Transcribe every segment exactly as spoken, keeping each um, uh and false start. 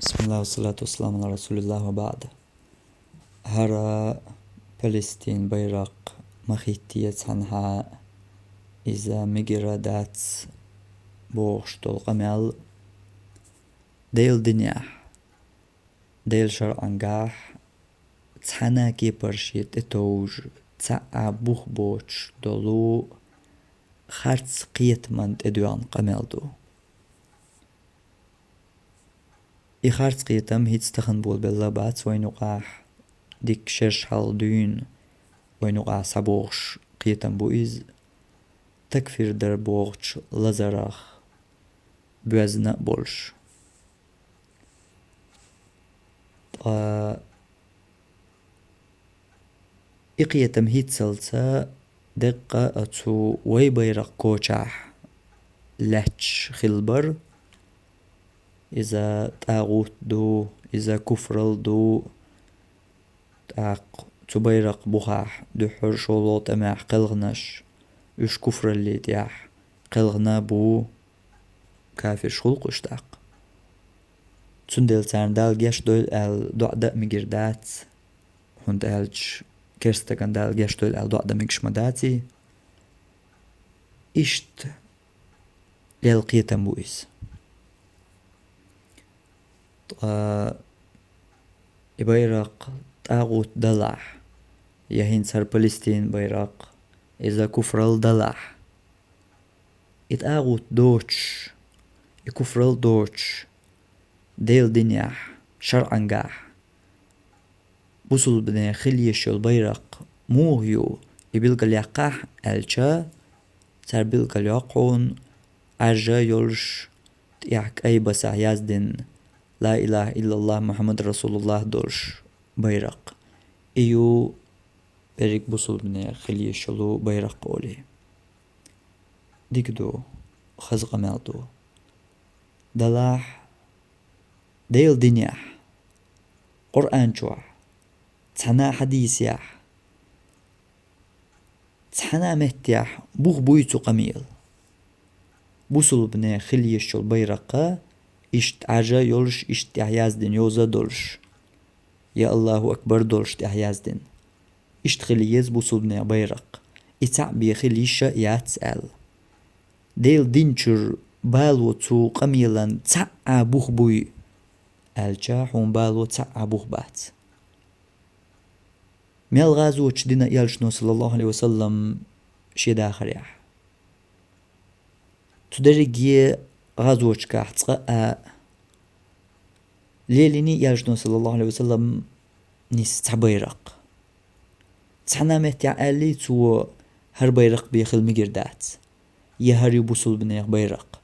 Бисмиллах, вассалату вассаламу ала расулиллах, ва баъд. ХӀара Палестин байракх ма хӀитте цхьанхьа, иза мегар дац бохуш долу къамел Делан динехь, Делан шарӀангахь цхьана кепарше тӀетовжа цхьа а бух боцуш долу харц кхетаман тӀедоьгӀна къамел ду. И харц кхетам хӀинца тахана болабелла бац вайн юкъахь, дикка шераш хьалха дуьйна вайн юкъахь схьабогӀуш кхетам бу иза, такфир дар бохучу лазарах боьзна а болуш. Ткъа и кхетам хӀинццалц деккъа оцу вай байракх кочахь лаьтташ хилла бара. Иза тӀагӀут ду, иза куфралла ду. ТӀаккха цу байракх бухахь дуьххьара шолгӀа тӀамехь кхелхинарш, уьш куфраллин тӀехь кхелхина бу, кафирш хуьлу-кх уьш тӀаккха. Цундела царна Дала гечдойла аьлла доӀа дан а мегар дац, хӀунда аьлча керста стагана Дала гечдойла аьлла доӀа дан мегаш ма даций. Иштта лелла кхетам бу иза. Ткъа и байракх тӀагӀут далахь, я хӀинца хӀара Палестин байракх, иза куфралла далахь, и тӀагӀут доцуш, и куфралла доцуш, Делан динехь, шарӀангахь бусулбане хила езаш йолу байракх муха ю, и билгалъяккхахь аьлча, цара билгалйоккху хьуна Ӏаьржа йолуш, тӀехь кӀайн басахь яздина «Ла илаха иллаллах, Мухаммад расулуллах» долуш байракх. И ю берриг бусулбане хила езаш йолу байракх олий. Дика ду, хаза къамел ду. Далахь, Делан динехь, Къуръан чохь, цхьана а хьадисехь, цхьана а меттехь бух буй цу къамел? Бусулбане хила езаш йолу байракх, иштта Ӏаьржа йолуш, иштта тӀехь яздина йоза а долуш, я Аллаху акбар долуш тӀехь яздина. Иштта хила еза бусулбане байракх, и цхьаъ бен хила йиш а яц аьлла. Делан дин чуьра бало цу къамелан цхьаъ а бух буй аьлча, хьуна бало цхьаъ а бух бац. Мел гӀазоташ дина Элчано, саллаллаху Ӏалайхи ва саллам, шен дахарехь? Цу дерриге гӀазоташкахь цкъа а лелийний Элчано, саллаллаху Ӏалайхи ва саллам, нис цхьа байракх? Цхьана а меттехь аьллий цо, хӀара байракх бен хила мегар дац, я хӀара ю бусулбанех байракх?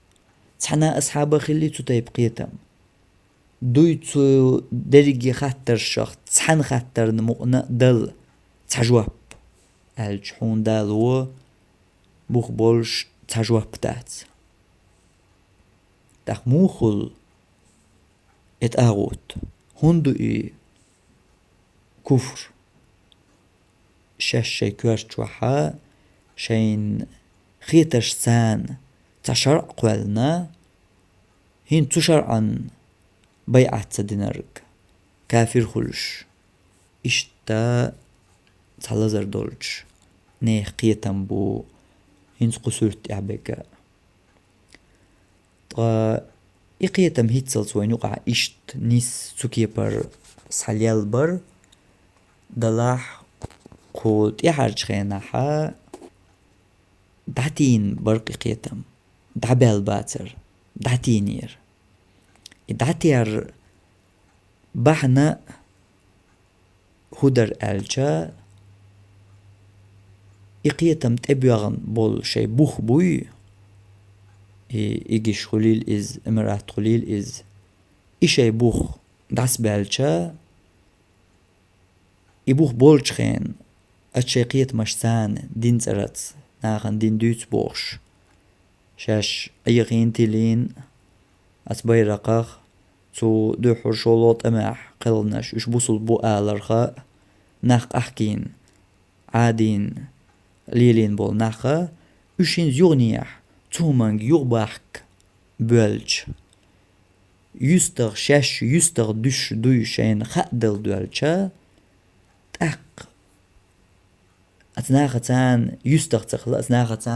Цхьана а асхьабах хиллий цу тайпа кхетам? Дуй цу дерриге хаттаршах цхьана хаттарна мукъана а дала цхьа жоп аьлча, хьуна дало бух болуш цхьа жоп дац. ТӀаккха муха хуьлу и тӀагӀут? ХӀунда ду и куфр? Шаьш шайн коьрта чохь шайна хетарш царна цхьа шарӀ кхоьллина, хӀинца цу шарӀан байӀат ца динарг кафир хуьлуш. Иштта цхьа лазар долчу нехан кхетам бу хӀинца кху суьрта тӀехь берг а. Ткъа и кхетам хӀинццалц вайн юкъахь иштта нис цу кепара схьалелла бара, далахь кху тӀаьхьарчу хенахь дӀатийна бара-кх и кхетам, дӀабаьлла бацара, дӀатийнера. И дӀатер бахьана хӀун дара аьлча, и кхетам тӀебоьгӀна болу шайн бух буй, и, и гиш хуьлийла иза, Эмират хуьлийла иза, и шайн бух дӀасабаьлча, и бух болчу хенахь, оцу шайн кхетамашца, дин цӀарца нахана дин дуьйцу бохуш, шаьш Ӏехийна, тилийна оцу байракхах, цу дуьххьара шолгӀа тӀамехь кхелхинарш уьш бусулба бу аларх а, нах къахкийна, Ӏадийна, лелийна болу нах а, уьш хӀинца юханехь цу хӀуманга юхабахка боьлча, юьстах, шаьш юьстах дуьш дуй шайна хаа дала доьлча, тӀаккха оцу нахаца юьстах ца хилла, оцу нахаца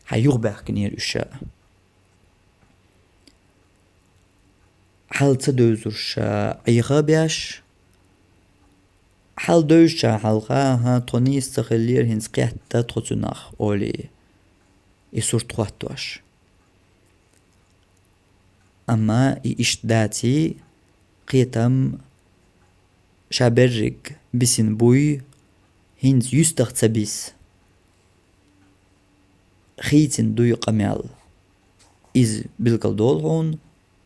хьан юхабаьхкинера уьш. Хьал ца девзарш Ӏеха а беш, хьал девзачарна хьалха, хӀа, тхо нийса ца хиллера, хӀинца кхетта тхо цунах, олий, и сурт хӀоттош. Амма и иштта даций, кхетам ша берриг бисина буй, хӀинца юьстах ца биса, хийцина дуй къамел. Иза билгалдолу хьуна,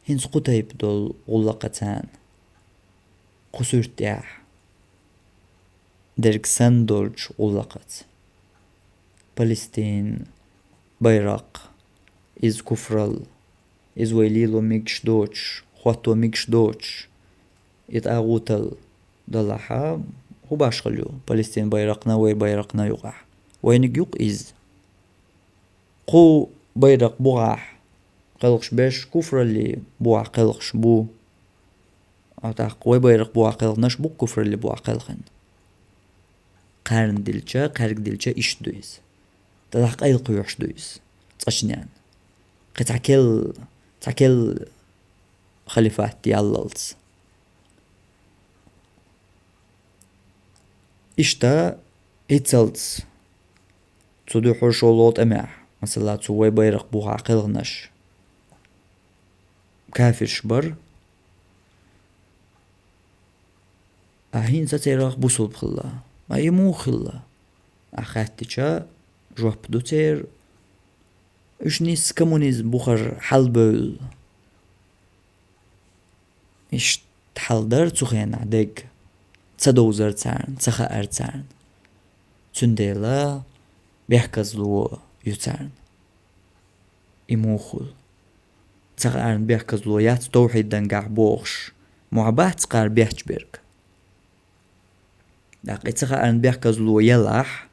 хӀинца кху тайпа долу гӀуллакхаца, кху суьртехь дерг санна долчу гӀуллакхаца. Палестин байракх, иза куфралла, иза вай лело мегаш доцуш, хӀотто мегаш доцуш, и тӀагӀуталла далахь, хӀун башхалла ю Палестин байракхна, вай байракхна юкъахь? Вайниг ю-кх иза. Кху байракх бухахь кхелхаш берш куфраллин бухахь кхелхаш бу. А тӀаккха вай байракх бухахь кхелхинарш бу-кх куфраллин бухахь кхелхина. Кхарна дилча, кхаьрга дилча иштта ду иза. Делахь къайлакхоьхьуш ду иза цкъачунна. Кхин цхьа кел, цхьа кел халифат яллалц. Иштта, хӀинццалц цу дуьхьал шолгӀа тӀамехь, масала, цу вай байракх бухахь кхелхинарш кафирш бара. А хӀинца церах бусулба хилла. Ма и муха хилла? Ахь хаьттича, жоп ду церан: уьш нийсса коммунизм бухара хьалабевлла. Иштта хьал дара цу хенахь дерг. Ца довзара царна, ца хаьара царна. Цундела бехказло ю царна. И муха хуьлу? Ца хаарна бехказло яц товхьид дангахь бохуш, мохь бац кхара бехча берг? ТӀаккха и ца хаарна бехказло ялахь,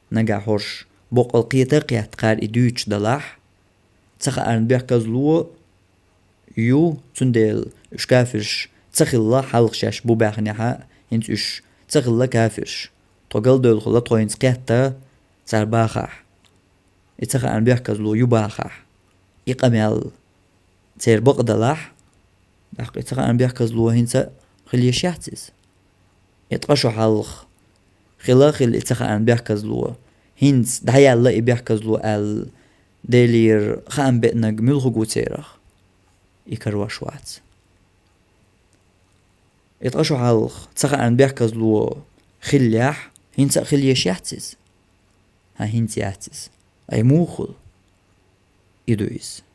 нагахь хӀорш боккъал кхета а кхетта кхара и дуьйцуш далахь, ца хаарна бехказло ю, цундела уьш кафирш ца хилла, хьалха шаьш бу баьхнехь а, хӀинца уьш ца хилла кафирш. Тхо галдевлла хилла, тхо хӀинца кхетта цара бахахь. И ца хаарна бехказло ю бахахь, и къамел церан бакъ далахь, тӀаккха и ца хаарна бехказло хӀинца а хила еш яц иза. И ткъа шо хьалха хила а хилла и ца хаарна бехказло, хӀинца дӀаяьлла и бехказло аьлла, Делера хаам беанарг муьлхарг ву церах? И карош вац. И ткъа шо хьалха ца хаарна бехказло хиллехь, хӀинца а хила еш яц иза? ХӀан, хӀинца яц иза. Ай, муха хуьлу? И ду иза.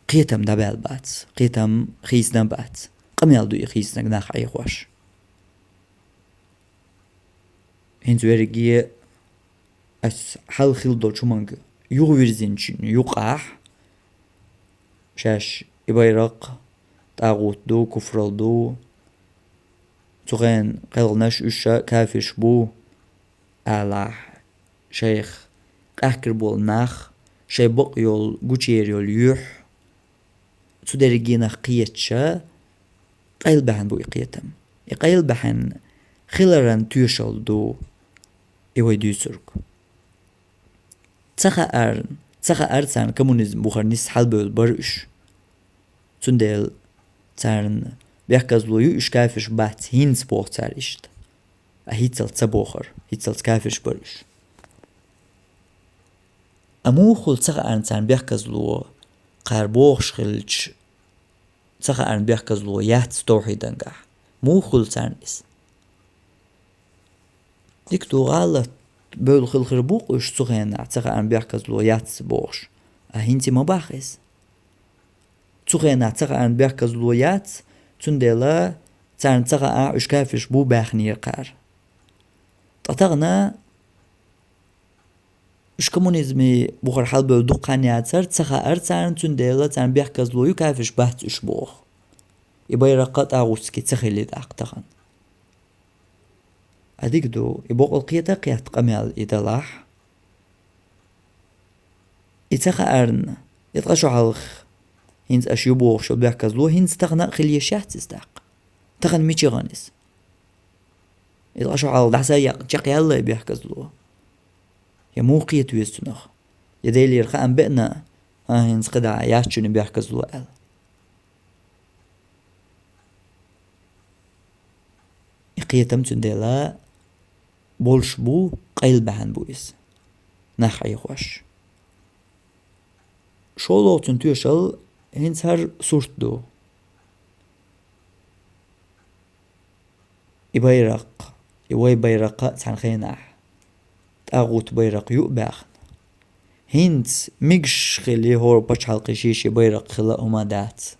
Кхетам дӀабаьлла бац, кхетам хийцина бац. Къамел ду и хийцинарг нах Ӏехош. ХӀинца верриге ас хьалха хилла долчу хӀуманга юхавирзинчун юкъахь, шаьш и байракх тӀагӀут ду, куфралла ду, цу хенахь кхелхинарш уьш а кафирш бу алахь, шайх къаьхкар болу нах, шайн бакъ йолу, гучуера йолу юьхь, цу дерригенах кхетча, къайлабаьхьна бу и кхетам. И къайлабаьхьна хиларан тоьшалла ду и вай дуьйцург. Ца хаарна, ца хаара царна коммунизм бухара нисса хьалабевлла бара уьш. Цундела царна бехказло ю, уьш кафирш бац хӀинца боху цара иштта. А хӀинццалц ца бохура, хӀинццалц кафирш бара уьш. А муха хуьлу ца хаарна царна бехказло, кхара бохуш хилча, ца хаарна бехказло яц товхьид дангахь? Муха хуьлу царна иза? Дика ду, гӀалат бевлла хила хир бу-кх уьш цу хенахь, ца хаарна бехказло яц бохуш. А хӀинца ма боху иза. Цу хенахь ца хаарна бехказло яц, цундела царна ца хаахь, уьш кафирш бу баьхнера кхара. Ткъа тахана уьш коммунизман бухара хьалабевлла дукха хан яцара, ца хаара царна, цундела царна бехказло ю, кафирш бац уьш боху. И байракх а тӀагӀутский ца хилла тӀаккха тахана. А дика ду, и боккъал кхета а кхетта къамел и далахь. И ца хаарна, и ткъа шо хьалха ХӀинца аша ю бохуш йолу бехказло, хӀинца тахана а хила еш яц иза тӀаккха. Тахана мича гӀан иза? Иза къа шо хьалха дӀаса якъ-, чекхъяьлла и бехказло? Я муха кхета веза цунах? Я Делера хаам беана, а, хӀинца кхидӀа яц чуьнан бехказло аьлла. И кхетам цундела болуш бу, къайла баьхьна бу иза, нах Ӏехош. ШолгӀа цуьнан тоьшалла хӀинца хӀара сурт ду. И байракх, и вай байракх а цхьана хенахь тӀагӀут байракх ю а баьхна. ХӀинца мегаш хили хӀора пачхьалкхе шен-шен байракх хила а хӀума дац,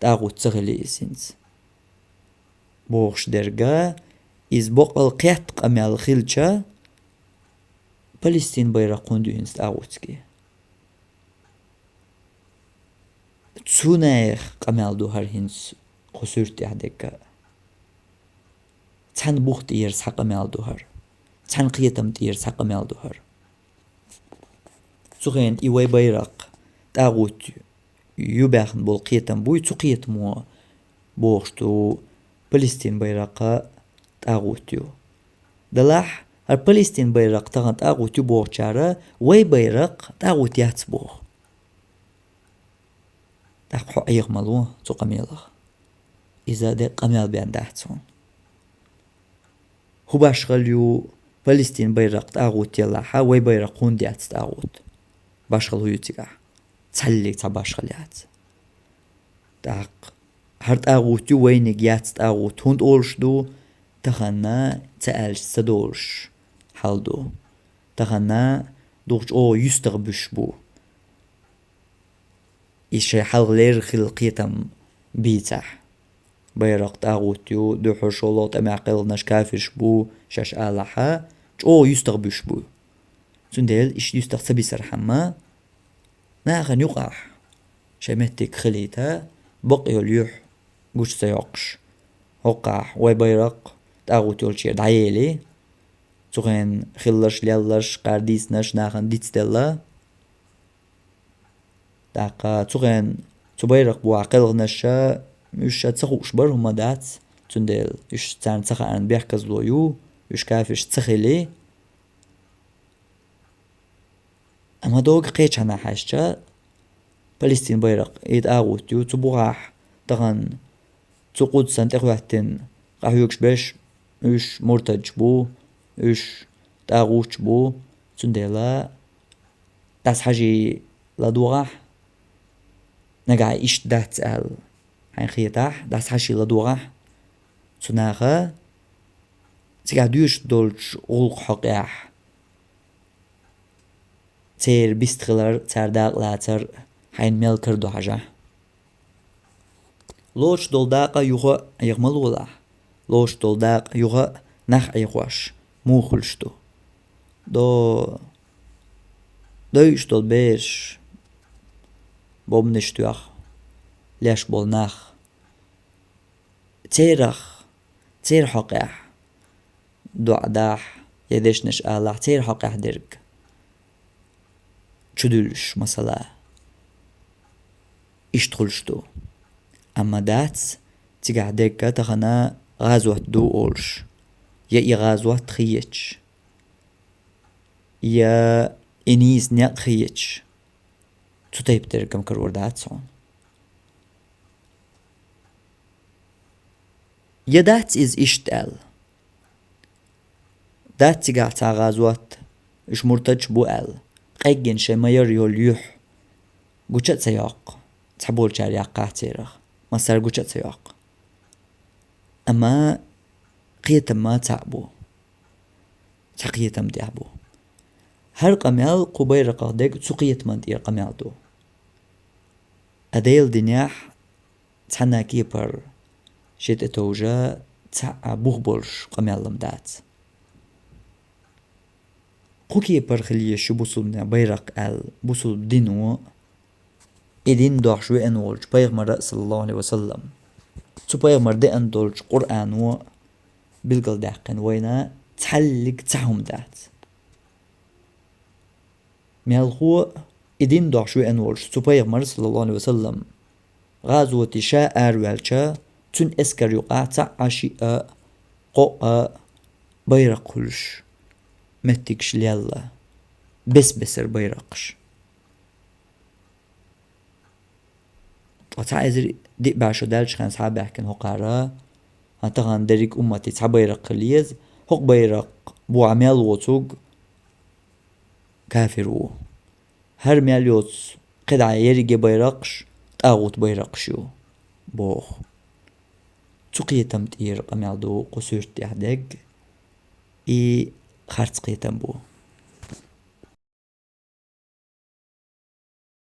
тӀагӀут ца хили иза хӀинца. Бохуш дерг а, иза боккъал кхетта къамел хилча, Палестин байракх хӀунда ю хӀинца тӀагӀутске? Цунах къамел ду хӀара хӀинца кху суьрта тӀехь дерг а. Цхьана бух тӀера цхьа къамел ду хӀара. Цхьана кхетам тӀера цхьа къамел ду хӀара. Цу хенахь и вай байракх тӀагӀут ю баьхна болу кхетам буй, цу кхетамо бохуш ду Палестин байракх а тӀагӀут ю. Делахь, хӀара Палестин байракх тахана тӀагӀут ю бохучара вай байракх тӀагӀут яц боху. ТӀаккха хьо Ӏеха ма ло цу къамелах. Иза деккъа къамел бен дац хьуна. ХӀун башхалла ю, Палестин байракх тӀагӀут елахь, вай байракх хӀунда яц тӀагӀут? Башхалла хӀун ю цигахь? Цхьаллиг цхьа башхалла яц. ТӀаккха хӀара тӀагӀут ю, вайниг яц тӀагӀут хӀунда олуш ду? Тахана ца аьлча ца долуш хьал ду. Тахана дукха чӀогӀа юьстах буьсуш бу. И шайн хьалха леррина хилла кхетам бийцахь. Байракх тӀагӀут ю, дуьххьара шолгӀа тӀамехь кхелхинарш кафирш бу шаьш алахьа, чӀогӀа юьстах буьсуш бу. Цундела иштта юьстах ца бисархьама, нахана юкъахь шайн меттиг хилийта, бакъ йолу юьхь гучу ца йоккхуш, хӀоккхахь вай байракх тӀагӀут йолчера дӀаели, цу хенахь хилларш, лелларш, кхара дийцинарш нахана дицделла. ТӀаккха цу хенахь цу байракх бухахь кхелхинарша, уьш ша ца хууш бара хӀума дац, цундела уьш царна ца хаьарна бехказло ю, уьш кафирш ца хили. Амма доггах кхечахьана хьаьжча, Палестин байракх и тӀагӀут ю, цу бухахь тахана цу Къудсан тӀехӀоьттина къахьоьгуш берш, уьш муртадаш бу, уьш тӀагӀуташ бу, цундела дӀасахьажий ладогӀахь, нагахь иштта дац аьлла хьайна хетахь, дӀасахьажий ладогӀахь, цу наха цигахь доьшуш долчу гӀуллакхан хьокъехь церан бист хилар, цара дакъа лацар хьайна мел карадо хьажахь. Лоцуш долу дакъа юха а Ӏеха ма лолахь. Лоцуш долу дакъа юха а нах Ӏехош муха хуьлуш ду? До, дойуш долу бераш, бомбанаш тоьхна леш болу нах. Церах, церан хьокъехь доӀа дахь я дешнаш алахь, церан хьокъехь дерг чудуьллуш, масала, иштта хуьлуш ду. Амма дац цигахь дерг а тахана гӀазот ду олуш, я и гӀазот хеташ, я и нийса некъ хеташ, цу тайпа дерг а карор дац хьуна. Я дац иза иштта аьлла? Дац цигахь цхьа гӀазот, уьш муртадаш бу аьлла, къеггина шайн ма-ярра йолу юьхь гуча а ца йоккху, цхьаболчара яккхахь церах, массара гуча а ца йоккху. Амма кхетам ма цхьаъ бу. Цхьа кхетам тӀехь бу. ХӀара къамел кху байракхах дерг цу кхетаман тӀера къамел ду. А Делан динехь цхьана кепара шен тӀе товжа цхьа а бух болуш къамел-м дац. Кху кепара хила еза шу бусулбанийн байракх аьлла, бусулба дино, и дин дохьуш веана волчу пайхамара, саллаллаху Ӏалайхи ва саллам, цу пайхамара деана долчу Къуръано билгалдаьккхина вайна цхьаллиг цхьа хӀума дац. Мелхо а и дин дохьуш веана волчу цу пайхамара, саллаллаху Ӏалайхи ва саллам, ГӀазоте ша араваьлча, цун эскар юкъахь цхьаъ, шиъ, кхоъ байракх хуьлуш меттигаш лелла, бес-бесара байракхаш. Ткъа цхьа эзар диъ бӀе шо даьллачу хенахь схьабаьхкина хӀокхара, хӀан тахана дерриг уммате цхьа байракх хила еза, хӀокху байракх бухахь мел воцург кафир ву. ХӀара мел йоцу кхидӀа ерриге байракхаш тӀагӀут байракхаш ю, боху. Цу кхетам тӀера къамел ду кху суьрта тӀехь дерг, и харц кхетам бу.